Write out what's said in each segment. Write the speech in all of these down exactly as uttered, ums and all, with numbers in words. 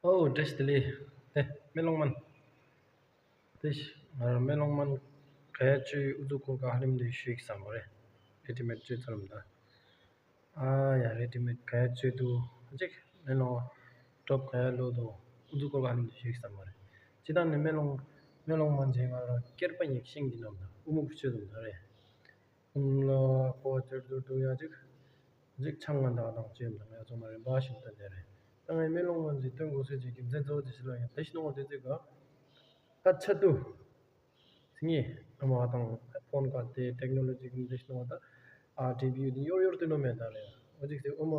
ཨོ་བཀྲ་ཤིས་བདེ་ལེགས། དེ་སྨན་སློང་སྨན། དེ་ང་རང་སྨན་སློང་སྨན་ག་ཡ་བཅོས་ཨུ་ཚུགས་སྐོར་ག་ཧ་ལམ་དེ་ཞུས་ཀྱི་བསམ་པ་རེད། རེ་ཌི་མེད་བཅོས་ཚར་མ་ད། ཨ་ཡ་རེ་ཌི་མེད་ག་ཡ་བཅོས་འདུག་ཅིག་སྨན་སློང་སྒྲོབ་ག་ཡ་ལོ་འདུག་ཨུ་ཚུགས་སྐོར་ག་ཧ་ལམ་དེ་ཞུས་ཀྱི་བསམ་པ་རེད། ཅི་ད་ནི་སྨན་སློང་སྨན་སློང་སྨན་བྱས་ང་རང་སྐྱེར་པ་ཡིན་ཤིང་གི་ནམ་ད་ཨུ་མུག་བཅོས་འདུག་ད་རེད། ཨུམ་ལ་ཧོ་ཙིར་ཙིར་དུ་ཡ་ཅིག་ཅིག་ཆང་ང་འདག་དང་ཅེམ་དང་ཡ་ཚོ་མ་རེད་འབའ་ཞིག་ལྟ་དེ་རེད། ད་ངའི་སྨན་སློང་ངོས་འཛིན་སྟོན་དགོས་སྲིད་ཀྱི་རྒྱུ་མཚན་གཙོ་བོ་དེ་ཞིག་ལ་ཡང་དེ་ཞིག་གནང་བ་དེ་ཚོས་ག་ད་ཆ་དུ་ཚིག་ངེས་ཨ་མ་དང་ཕོན་ཀ་དེ་ཊེག་ནོ་ལོ་ཇི་གི་དེ་ཞིག་གནང་བ་ད་ཨ་ཊི་བི་ཡུ་དེ་ཡོར་ཡོར་དུ་ནོ་མེད་ད་རེད། འོ་ཅིག་ཟེར་ཨོ་མ་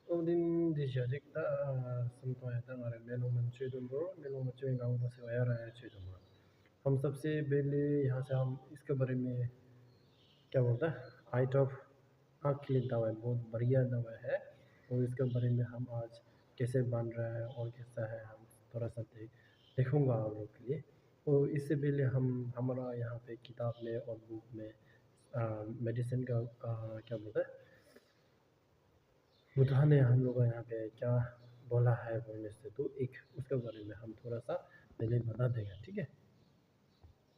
ཨོ་དིན་དེ་བཞག་ཅིག་ད་སུམ་ཐོང་ཡ་ད་ང་རེ་སྨན་སློང་མ་ཆོས་དུ་འབོར་སྨན་སློང་མ་ཆོས་འགའ་འོ་ད་ཟེར་བ་ཡ་ར་ཡ་ཆོས་དུ་འབོར། हम सबसे पहले यहाँ से हम इसके बारे में क्या बोलता है, आई ड्रॉप आँख के लिए दवा है, बहुत बढ़िया दवा है। और इसके बारे में हम आज कैसे बन रहा है और कैसा है, हम थोड़ा सा देख देखूँगा आप लोग के लिए। और इससे पहले हम हमारा यहाँ पे किताब में और बुक में मेडिसिन का आ, क्या बोलता है, बुद्धा ने हम लोग का यहाँ पे क्या बोला है बोलने से तो एक उसके बारे में हम थोड़ा सा पहले बता देगा, ठीक है।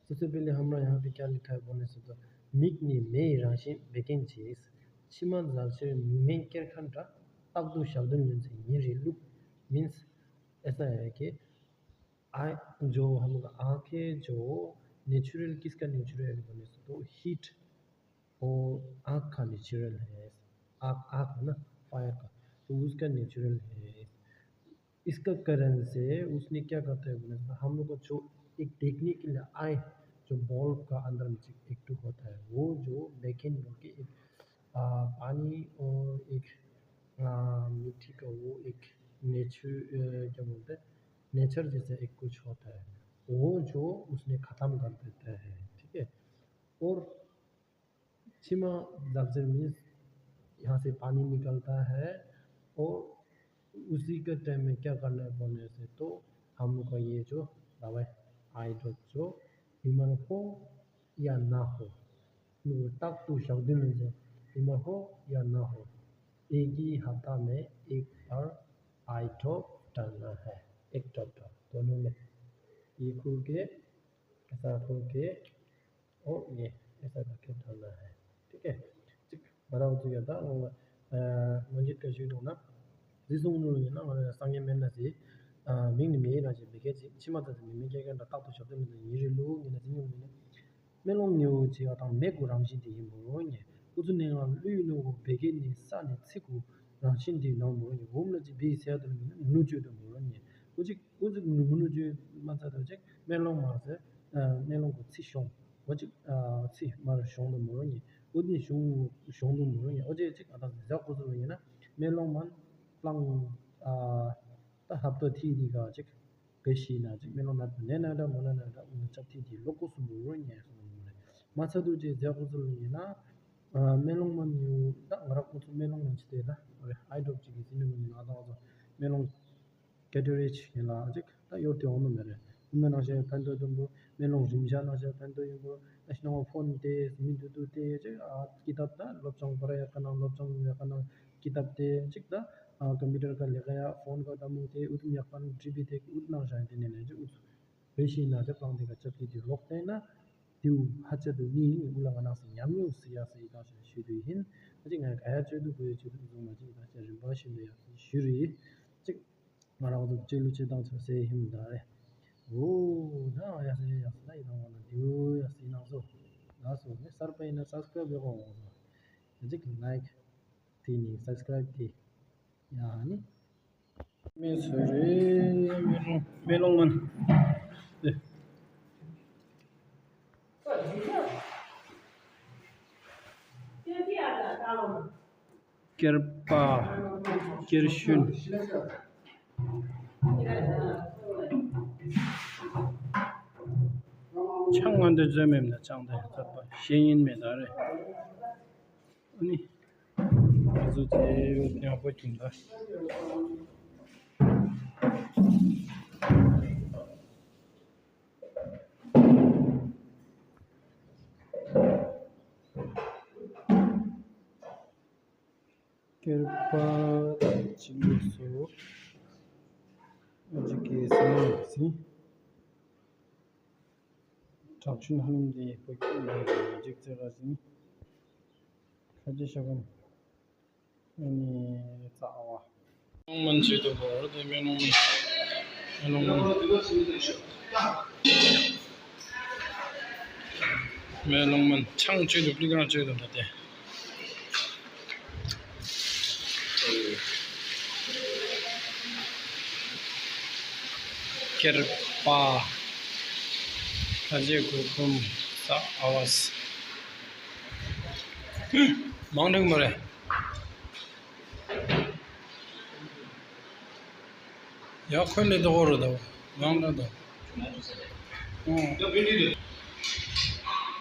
सबसे पहले हमारा यहाँ पे क्या लिखा है बोलने से तो མིག་ནི་མེའི་རང་བཞིན་བད་ཀན་གྱིས། མཆི་མ་འཛག་ཕྱིར་མིག་སྨན་སྐྱེར་ཁ་འདྲ། རྟག་ཏུ་ཞག་བདུན་ལོན་ཚེ་ཉིན་རེ་བླུགས། མིན་ऐसा है कि आ जो हम लोग आँखें जो नेचुरल, किसका नेचुरल है बोलने से तो हीट, और आँख का नेचुरल है। आँख, आँख है ना, फायर का, तो उसका नेचुरल है। इसका कारण से उसने क्या करता है बोले तो हम लोग को जो एक देखने के लिए आई, जो बल्ब का अंदर में जो एक टू होता है, वो जो बेकिन बोल के एक आ, पानी और एक आ, मिट्टी का वो एक नेचर, क्या बोलते हैं, नेचर जैसा एक कुछ होता है, वो जो उसने ख़त्म कर देता है, ठीक है। और छिमा दबजर मीन्स यहाँ से पानी निकलता है और उसी के टाइम में क्या करना है बोलने से तो हम लोग का ये जो दवाई आई ड्रॉप जो बीमार हो या ना हो, ཏག་ཏུ་ཞག་བདུན་ལོན་ཚེ་बीमार हो या ना हो, एक ही हफ्ता में एक बार आई ड्रॉप डालना है। एक ड्रॉप डाल दोनों में, ये खोल के, ऐसा खोल के, और ये ऐसा करके डालना है, ठीक है। ཅིག་ང་རང་ཚོ་ཡ་ད་ང་ང་འཇིག་ག་ཞུས་འདུག་ན། རྫི་སུང་ནུ་ཡིན་ན་ང་རང་སངས་རྒྱས་སྨན་ན་ཟེར། མིག་ནི་མེའི་རང་བཞིན་བད་ཀན་གྱིས། མཆི་མ་འཛག་ཚེ་མིག་སྨན་སྐྱེར་ཁ་འདྲ། རྟག་ཏུ་ཞག་བདུན་ལོན་ཚེ་ཉིན་རེ་བླུགས། ངས་ན་རྫི་སྨྱུག་ཡིན་ན། སྨན་སློང་ནི་འོ་བྱེད་པ་དང་མེ་གུ་རང་བཞིན་དེ་ཡིན་པོ་རོ་ཉེ། ཨུ་ཚུ་ནས་ང་ལུས་ནོ་གོ་བད་ཀན་ནི་ས་ནི་ཚིག་གུ་རང་བཞིན་དེ་ནང་མོ་རོ་ཉེ། འོམ་ལ་ཅི་བི་སེ་ཡ་དུ་ལ་མི་ནི་མུ་ནུ་བཅོས་དུ་མོ་རོ་ཉེ། ཨུ་ཅིག་ཨུ་ཅིག་ནུ་མུ་ནུ་བཅོས་མ་ཚ་དུ་ཅིག་སྨན་སློང་མ་ཟེར། སྨན་སློང་གོ་ཚི་ཤོང་། ཨོ་ཅིག་ཚི་མར་ཤོང་དུ་མོ་རོ་ཉེ། ཨུ་ནི་ཤོང་ཤོང་དུ་མོ་རོ་ཉེ། ཨོ་ཅེ་ཅིག་ཨ་ད་ཟ་ཁོ་ཚོ་ལ་ཡིན་ན་སྨན་སློང་མ་བླང་ད་ཧབ་ཏོ་ཐི་དི་ག་ཅིག་དེ་ཤི་ན་ཅིག་སྨན་སློང་ན་ནད་ན་འདྲ་མོ་ན་ན་འདྲ་ཨུ་ནི་ཅབ་ཐི་དི་ལོ་ཀོ་སུ་མོ་རོ་ཉེ་སོང་མོ་རེ། མ་ཚ་དུ་ཅིག་ཟ་ཁོ་ཚོ་ལ་ཡིན་ན་སྨན་སློང་མ་ཉུ་ད་ང་ར་ཁོ་ཚོ་སྨན་སློང་མ་ཅི་དེ་ད་རེ་ཨའི་ཌོབ་ཅིག་གི་སི་ནི་མོ་ཉི་ང་ད་ཁོ་ཚོ་སྨན་སློང་ཀེ་ཏོ་རེ་ཆི་ཡིན་ལ་ཅིག་ད་ཡོར་དེ་འོང་ནོ་མེད་རེད། ཨུ་ན་ནང་བཞིན་ཕན་ཐོགས་དུམ་བུ་སྨན་སློང་རིམ་བཞག་ནང་བཞིན་ཕན་ཐོགས་ཡོད་དགོས། ད་ཤི་ནང་བ་ཕོན་དེ་མི་འདུག་འདུག་དེ་ཅིག་ཨ་ཀི་ཏབ་ད་སློབ་སྦྱོང་པ་ར་ཡག་ག་ནང་སློབ་སྦྱོང་ཡག་ག་ནང་ཀི་ཏབ་དེ་ཅིག་ད་ཀམ་པུ་ཊར་ག་ལས་ཀ་ཡག་ཕོན་ག་ད་མུ་དེ་ཨུ་ཐུ་ཉག་པ་ནང་ཀྲི་བི་དེ་ཨུ་ཐུ་ནང་བཞིན་དེ་ནས་ལས་ཅིག་ཨུ་ཚུ་བེ་ཤི་ན་ཅིག་པང་དེ་ག་ཅབ་དེ་དེ་ལོག་བལྟས་ན་དེའུ་ཧ་ཅ་དུ་ནི་ཨུ་ལ་ང་ནང་སི་ཉམས་མྱོང་སི་ཡག་སི་ཡི་ད་ཞིག་ཞུ་དུ་ཡིན། ཨ་ཅིག་ང་ག་ཡག་ཅོ་དུ་གུ་ཡོད་ཅོ་དུ་བཟུང་ན་ཅིག་ད་ཅ་རིམ་པ་ཤིན་དུ་ཡག་ཞུ་རེད་ཅིག་ང་རང་ཚོ་སྤྱི་ལོ་སྤྱི་བཏང་ཆོག་སེ་ཧིམ་ད་རེད། འོ་ད་ཡ་སེ་ཡ་སེ་ད་ཡི་དང་བ་ན་དེའུ་ཡ་སེ་ནང་སོ་ལ་སོ་ནི་གསར་པ་ཡིན་ན་སབ་སི་ཀ་རབ་ཡོད་གོ་འོང་སོ་ཡ་ཅིག་ལའིཀ་དེ་ནི་སབ་སི་ཀ་རབ་དེ་ཡ་ནི་མེ་སོ་རེ་མེ་ལོང་མེ་ལོང་མན་དེ། སྐྱེར་པ། སྐྱེར་ཤུན། ཆང་ང་འདི་བཟོས་མེད་ན་ཆང་དེ་ཚོད་པ་ཤེས་ཡིན་མེད་ད་རེད། ཨ་ནི། ང་ཚོ་དེ་ཡང་པོ་བྱུང་ད། སྐྱེར་པ་དང་ཅི་འདུག་སོ། ཨ་ གི་སེམས་ནང་ཟིན། དྲག་ཆུ་ཧ་ལམ་དེ་བོད་ཀྱི་ལས་ཀྱི་ལོ་རྒྱུས་རྩེ་ར་ཟིན། ཁ་ཆེ་ཤ་གམ། ཨ་ནི་རྩ་བ། མེ་ལོང་མན་ཅིག་འདུག་གོ། དེ་མེ་ལོང་མན། མེ་ལོང་མན། མེ་ལོང་མན་ཆང་ཅིག་འདུག། པི་ཀང་ཅིག་འདུག་ད་དེ། ཀེར་པ། ཁ་ཆེ་གུ་ཀུམ་ས་ཨ་བ་སི། མང་དྲགས་མ་རེད། ཡ་ཁོས་ལས་དོ་རུ་དོ། མང་དྲགས་དོ། ཨོ།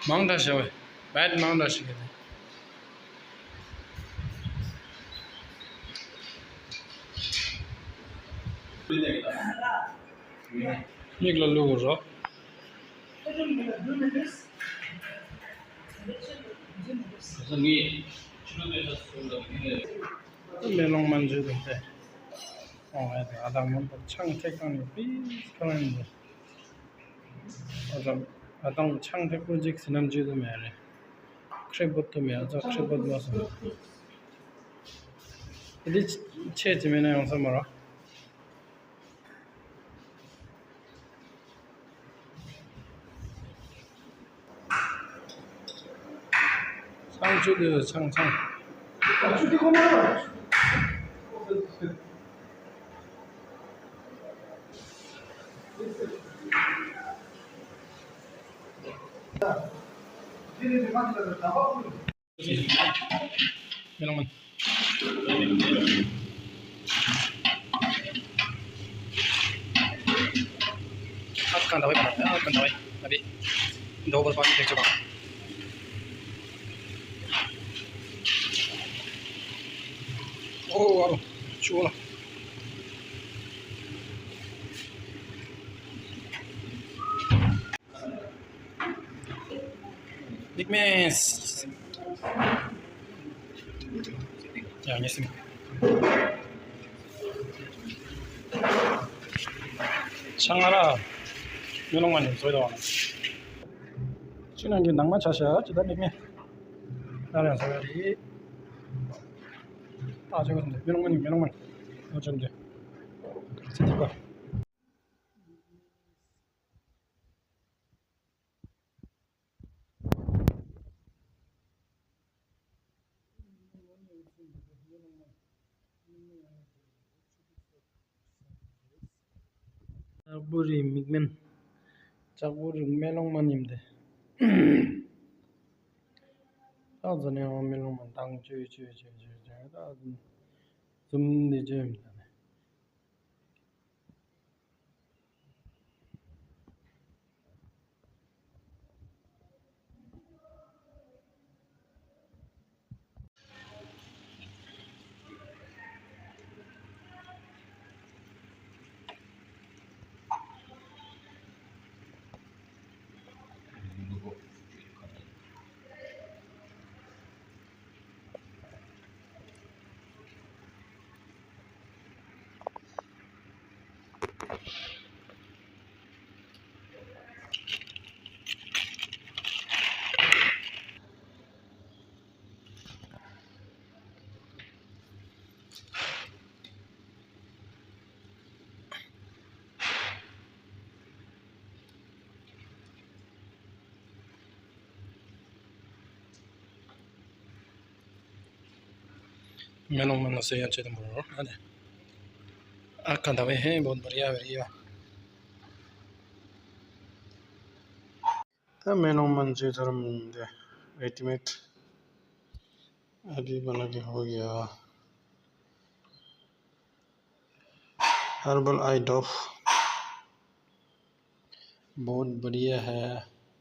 མང་དྲགས་བྱ་བས། བད་མང་དྲགས་ཞིག་གི་དེ། མིག་ལ་བླུག་རོགས། མེ་ལོང་མན་ཅིག་འདུག་སྟེ། ཨོ་ཨེ་ཨ་དང་མོ་ཆང་ཐེག་ཐང་ནི་པིས་ཁ་ལན་ནི། ཨ་དང་ཨ་དང་ཆང་ཐེག་པོ་ཅིག་སི་ནམ་ཅིག་ཏུ་མེད་རེད། ཁྲེ་བོ་ཏུ་མེད། ཨ་ཙ་ཁྲེ་བོ་ཏུ་མ་སོང་། འདི་ཆེ་ཅི་མེད་ན་ཡོང་ས་མ་ར། ཆང་ཆུ་དེ་ཆང་ཆང་། མེ་ལོང་མན། ཨ་ཀ་འདྲ་བའི་ཨ་ཀ་འདྲ་བའི་ཨ་བི་འདོ་བར་པ་ནི་ཐེག་ཆོག་པ། ཨོ་ཨོ་ཆུ་ལ། མིག་མེད། ཡ་ངེས་སིམ། ཆང་ང་ར། མེ་ལོང་མན་ནི་བཟོས་དོ། ཅི་ནང་གི་ནང་མ་ཆ་ཤ་ཅི་ད་མིག་མེད། ད་རེ་བཟོ་ཡ་རེད། ཨ་ཅོ་གི་མེ་ལོང་མན་ནི་མེ་ལོང་མན། ཨ་ཅོ་འདི། ཚེ་ཐིག་པ། ལྕགས་པོ་རི་མིག་མེད། ལྕགས་པོ་རི་མེ་ལོང་མན་ཡིན་ཏེ། ད་ཛ་ནེ་ཧོ་མེ་ལོང་མན་དང་ཅོས་ཅོས་ཅོས་ཅོས་ཅོས་ད་ཛུམ་ནེ་ཅོས་མི་ད་ནེ། མེ་ལོང་མན་ན་སེ་ཡ་ཆེ་དམ་པོ་རོ་ཨ་ནེ། ཨ་ཀ་འདྲ་བའི་ཧེ་བོད་བར་ཡ་བེ་རི་ཡ། ད་མེ་ལོང་མན་ཅིག་ཐོར་མི་འདི་རེ་ཌི་མེད། ཨ་བི་བ་ལ་གི་ཧོ་གི་ཡ། ཧར་བལ་ཨའི་ཌོབ། बहुत बढ़िया है।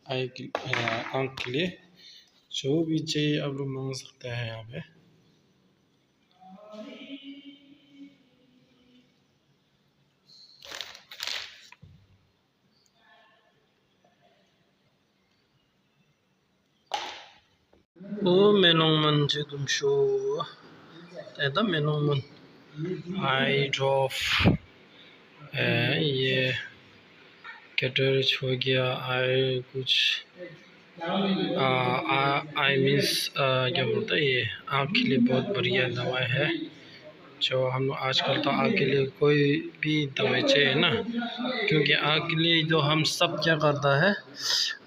आंख के लिए जो भी चाहिए आप लोग मांग सकते हैं यहाँ पे। ཨོ་མེ་ལོང་མན་ཅིག་དུམ་ཤོ། དེ་ད་མེ་ལོང་མན། ཨའི་ཌོབ། ཨེ། ये कैटरेक्ट हो गया, आई कुछ, आ, आ, आई मीन्स, आ, क्या बोलता है ये, आँख के लिए बहुत बढ़िया दवाई है। जो हम आजकल तो आँख के लिए कोई भी दवाई चाहिए ना, क्योंकि आँख के लिए तो हम सब क्या करता है,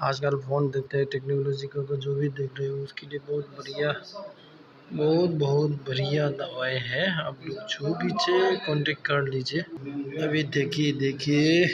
आजकल फ़ोन देखते हैं, टेक्नोलॉजी को, को जो भी देख रहे हो, उसके लिए बहुत बढ़िया, बहुत बहुत बढ़िया दवाई है। आप लोग जो भी चाहिए, कॉन्टेक्ट कर लीजिए। अभी देखिए, देखिए।